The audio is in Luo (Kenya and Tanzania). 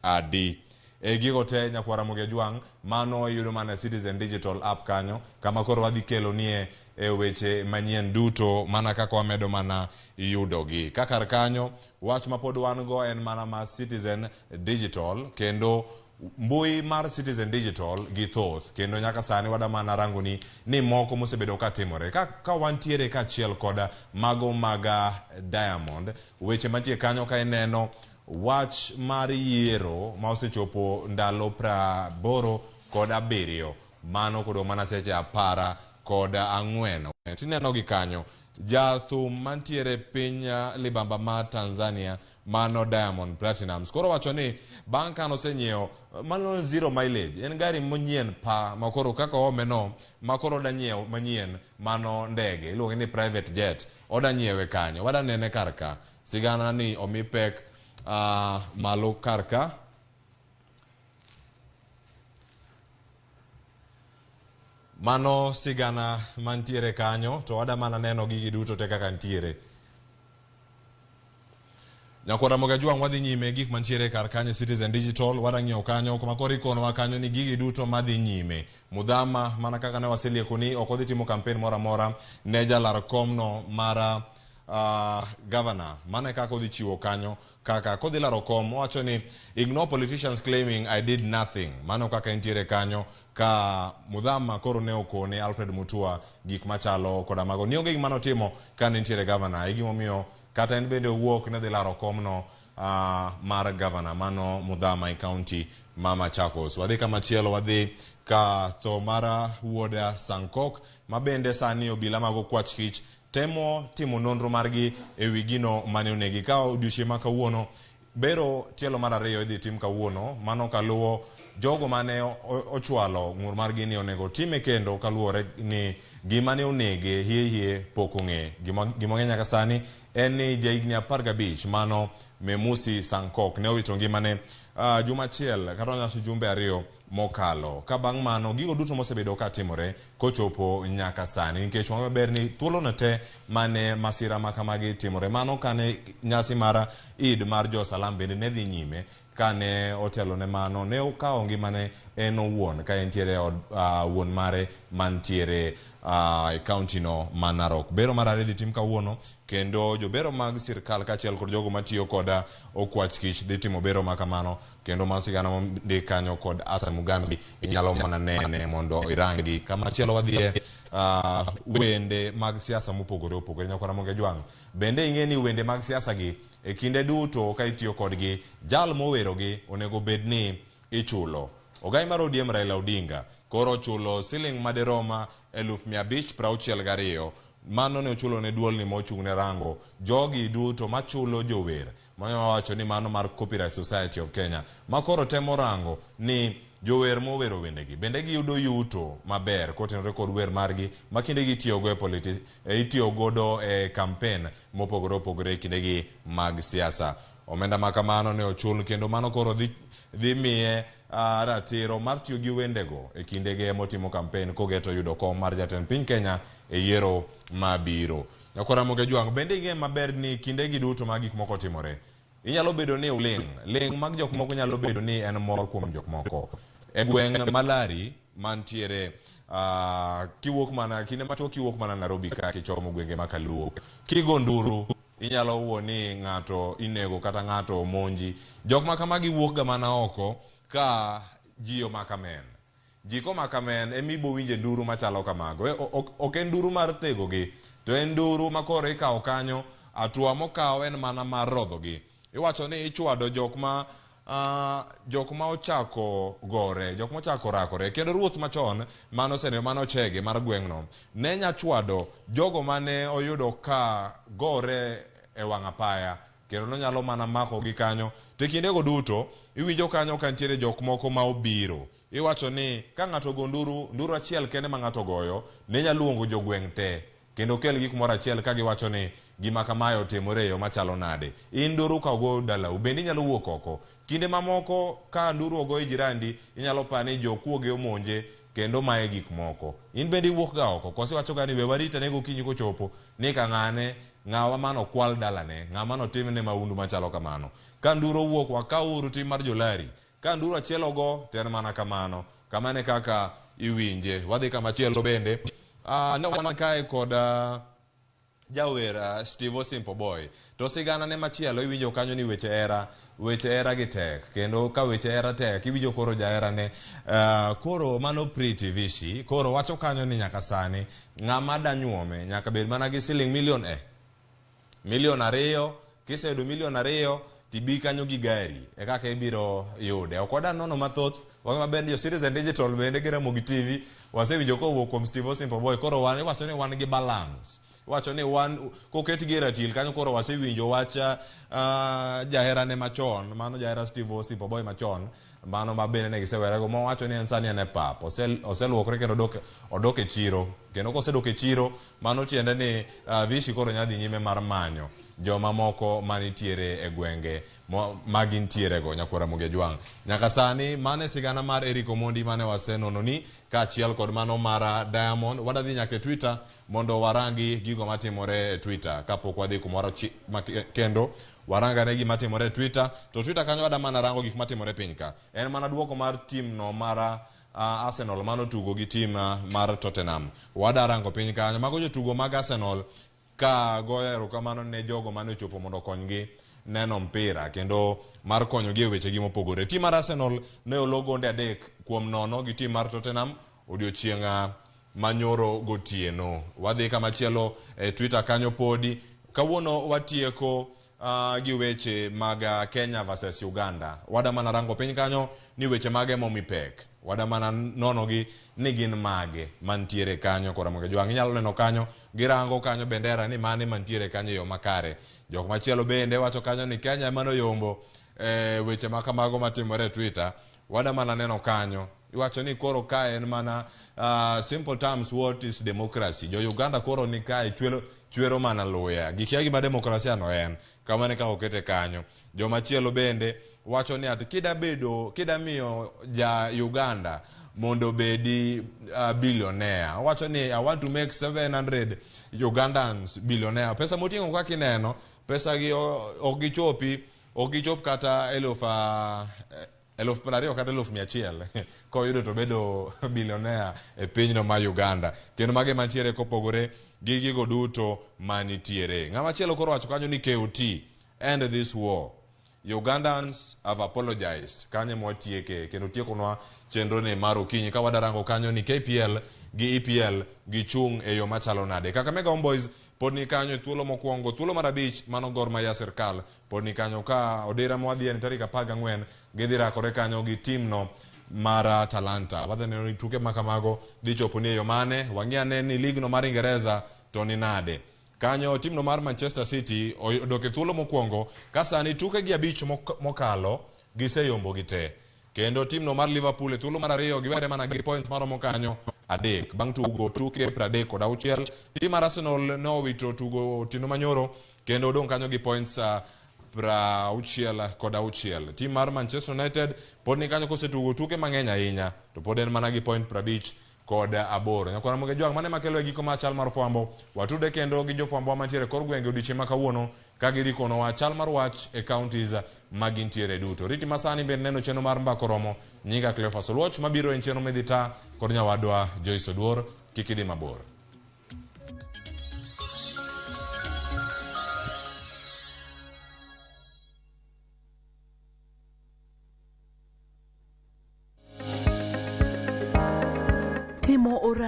adi. E gigo te nyakwar Ramogi Ajwang', mano iyudo mana e Citizen Digital app kanyo, kama koro wadhi kelonie e weche manyien duto mana kaka wamedo mana yudogi. Ka kar kanyo, wach ma pod wan go en mana ma Citizen Digital, kendo mbui mar Citizen Digital gi thoth, kendo nyaka sani wada mana rangoni ni moko mosebedo ka timore. Ka wantiere kaachiel kod mago mag Diamond, weche mantie kanyo ka ineno wach mar yiero ma osechopo ndalo 87, mano kodong' mana seche 14. Tineno gi kanyo, jathum mantiere piny libamba ma Tanzania mano Diamond Platnumz koro wacho ni bang' kane osenyiewo mano zero mileage, en gari monyien pa ma koro kaka oome no ma koro oda nyiewo manyien mano ndege iluonge ni private jet, oda nyiewe kanyo, wada nene kar ka. Sigana ni omi pek malo kar ka. Mano sigana mantiere kanyo to wada mana neno gigi duto te kaka ntiere. Nyakwar Ramogi Ajwang' wadhi nyime gik mantiere kar kanyo e Citizen Digital wadang'iyo kanyo kuma koro ikonwa kanyo ni gigi duto madhi nyime. Mudhama mana kaka ne waselieko ni ok odhi timo kampen moro amora ne jalar komno mar governor. Mano e kaka odhi chiwo kanyo kaka kodhi laro kom owacho ni ignore politicians claiming I did nothing. Mano kaka entiere kanyo ka Mudhama koro ne okone Alfred Mutua gik machalo koda mago. Ni onge gima notimo ka ne nitiere governor. E gimomiyo kata en bende owuok ne dhi laro komno mar governor mano Mudhama e county ma Machakos. Wadhi kamachielo, wadhi ka tho mar wuod Sankok ma bende sani obila mag okwach kich temo timo nonro margi e wi gino mane onegi. Ka odiochieng' ma kawuono bero tielo mar ariyo idhi tim kawuono, mano kaluwo jogo mane ochwalo ng'ur margi ni onego time kendo kaluwore ni gima ne onege hie hie pok ong'e. Gima ong'e nyaka sani en ni jahigni 15 mano Memusi Sankok ne owito ngimane juma achiel kata wanyalo jumbe 2 mokalo. Ka bang' mano gigo duto mosebedo ka timore kochopo nyaka sani, nikech wang'eyo maber ni thuolono te mane masira ma kamagi timore, mano kane nyasi mar Eid mar jo Salam bende ne dhi nyime, kane otelo ne mano ne okawo ngimane en owuon ka entiere od wuon mare mantiere e county no ma Narok. Bero mar ariyo idhi tim kawuono kendo jobero mag sirkal kaachiel kod jogo matiyo kod okwach kich dhi timo bero ma kamano, kendo mano sigana mondik kanyo kod Asa Mugambi inyalo mana nene mondo irangi. Kamachielo wadhiye wende mag siasa mopogore opogore. Nyakwar Ramogi Ajwang', bende ing'e ni wende mag siasa gi e kinde duto ka itiyo kodgi, jal mowerogi onego bed ni ichulo. Ogai mar ODM Raila Odinga koro ochulo siling maderom 562,000. Mano ne ochulo ne duolni mochung' ne rango jogi duto machulo jower. Mano wawacho ni mano mar Copyright Society of Kenya ma koro temo rango ni jower mowero wendegi bende giyudo yuto maber kotenore kod wer margi ma kindegi itiyogo e politi itiyo godo e campaign mopogore opogore e kindegi mag siasa. Omenda ma kamano ne ochul kendo mano koro dhi miye ratiro mar tiyo gi wendego e kindege motimo campaign kogeto yudo kom mar jatend piny Kenya e yiero mabiro. Nyakwar Ramogi Ajwang', bende ing'e maber ni kindegi duto ma gik moko timore, inyalo bedo ni uling'. Ling' mag jok moko nyalo bedo ni en mor kuom jok moko. E gweng' Malari mantiere kiwuok mana kinde machuok kiwuok mana Nairobi ka kichomo gwenge ma Kaluo, kigo nduru inyalo wuo ni ng'ato inego kata ng'ato omonji. Jok ma kamagi wuok ga mana oko ka ji omako amen. Ji komako amen ema ibo winje nduru machalo kamago. Ok en nduru mar thegogi, to en nduru ma koro ikawo kanyo, hatua mokaw en mana mar rodhogi. Iwacho ni ichwado jok ma jok ma ochako gore, jok ma ochako rakore. Kendo ruoth machon mane oseneno mane ochege mar gweng'no ne nya chwado jogo mane oyudo ka gore e wang' apaya, kendo nonyalo mana makogi kanyo. To e kindego duto iwinjo kanyo ka nitiere jok moko ma obiro. Iwacho ni ka ng'ato ogo nduru, nduru achiel kende ma ng'ato ogoyo ne nya luongo jogweng' te kendo kelgi kumoro achiel ka giwacho ni gima kamae otimore e yo machalo nade. In nduru ka ogo dalau bende inyalo wuok oko. Kinde mamoko ka nduru ogo e jirandi inyalo pa ni jokuoge omonje kendo maye gik moko. In bende iwuok ga oko koso iwacho ga ni we warit ane gokinyi kochopo ni ka ng'ane ng'awa mane okwal dalane, ng'ama notimne mahundu machalo kamano. Ka nduro owuok wakawuru tim mar jolari. Ka nduro achiel ogo to en mana kamano. Kamano e kaka iwinje. Wadhi kama chielo bende. Ne wan kae kod jawer Steve Simple Boy. To sigana ne machielo iwinjo kanyo ni weche hera, weche hera gi tek. Kendo ka weche hera tek, iwinjo koro jahera ne koro mano Pretty Vishi. Koro wacho kanyo ni nyaka sani ng'ama da nyuome nyaka bed mana gi siling milion 2 kiseyudo milion 2 tibi kanyo gi gari e kaka ibiro yude. Ok wada nono mathoth, wang'e maber ni jo Citizen Digital bende gi Ramogi TV wasewinjo kowuok kuom Steve Simple Boy. Koro wan iwacho ni wan gi balance. Iwacho ni wan koket gi e ratil kanyo koro wasewinjo wach jaherane machon, mano jahera Steve Simple Boy machon, mano ma bende ne gisewerego, mowacho ni en sani en e pap, oseluokore kendo odok e chiro. Kendo kosedok e chiro, mano tiende ni Vishi koro nyadhi nyime mar manyo joma moko manitiere e gwenge ma gintiere go nyakwar Ramogi Ajwang'. Nyaka sani mano e sigana mar Eric Omondi mane wasenono ni kaachiel kod mano mar Diamond. Wadadhi nyaka e Twitter mondo warangi gigo matimore e Twitter kapok wadhi kumoro kendo warangane gima timore e Twitter. To Twitter kanyo wada mana rango gik matimore piny ka. En mana duoko mar team no mar Arsenal mano tugo gi team mar Tottenham. Wada rango piny kanyo. Mago jotugo mag Arsenal ka goyo erokamano ne jogo mane ochopo mondo okonygi neno mpira kendo mar konyogi e wechegi mopogore. Team mar Arsenal ne olo gonde 3-0 gi team mar Tottenham odiochieng' manyoro gotieno. Wadhi kamachielo e Twitter kanyo podi. Kawuono watieko gi weche mag Kenya versus Uganda. Wada mana rango piny kanyo ni weche mage momi pek. Wada mana nono gi ni gin mage mantiere kanyo. Koro Ramogi Ajwang' inyalo neno kanyo girango kanyo bendera ni mane mantiere kanyo e yo makare. Jok machielo bende wacho kanyo ni Kenya ema noyombo weche ma kamago matimore e Twitter. Wada mana neno kanyo iwacho ni koro kae en mana simple terms what is democracy. Jo Uganda koro ni kae chwero mana luya. Gikia gima demokrasia no en. Kamano e kaka okete kanyo. Jomachielo bende wacho ni ati kida miyo ja Uganda mondo obedi billionaire. Wacho ni I want to make 700 Ugandans billionaire. Pesa moting'o kaka ineno, pesa gi ok gichopi, ok gichop kata 20,000 kata 100,000 koyudo to bedo billionaire e pinyno ma Uganda. Kendo mage mantiere kopogore gi gigo duto manitiere. Ng'ama chielo koro wacho kanyo ni KOT end this war. Ugandans have apologized. Kanyo ema watieke kendo tiekonwa chenro ni mar okinyi ka wadarango kanyo ni KPL gi EPL gichung' e yo machalo nade. Kakamega Homeboys pod ni kanyo e thuolo mokwongo, thuolo mar 5 mano Gor Mahia sirkal pod ni kanyo ka odira mwadhiye ni tarik 14 gidhi rakore kanyo gi team no mar Talanta. Wadhi neno ni tuke ma kamago dhi chopo ni e yo mane. Wang'i ane ni lig no mar Ingereza to ni nade. Kanyo team no mar Manchester City odok e thuolo mokwongo ka sani tuke gi 5 mokalo giseyombo gi te. Kendo team no mar Liverpool e thuolo mar 2 giwere mana gi points maromo kanyo 3 bang' tugo tuke 36. Team mar Arsenal ne owito tugo otieno manyoro kendo odong' kanyo gi points 66. Team mar Manchester United pod ni kanyo kosetugo tuke mang'eny ahinya to pod en mana gi point 58. Nyakwar Ramogi Ajwang' mane makelo e giko mar chal mar fwambo. Watude kendo gi jofwambo mantiere kor gwenge odiochieng' ma kawuono ka gidhi konowa chal mar wach e counties ma gintiere duto. Riti masani bende neno chenro mar Mbaka Oromo. Nyinga Cleophas Oluoch mabiro en chenro midhi ta kod nyawadwa Joyce Oduor. Kik idhi mabor. Timo ora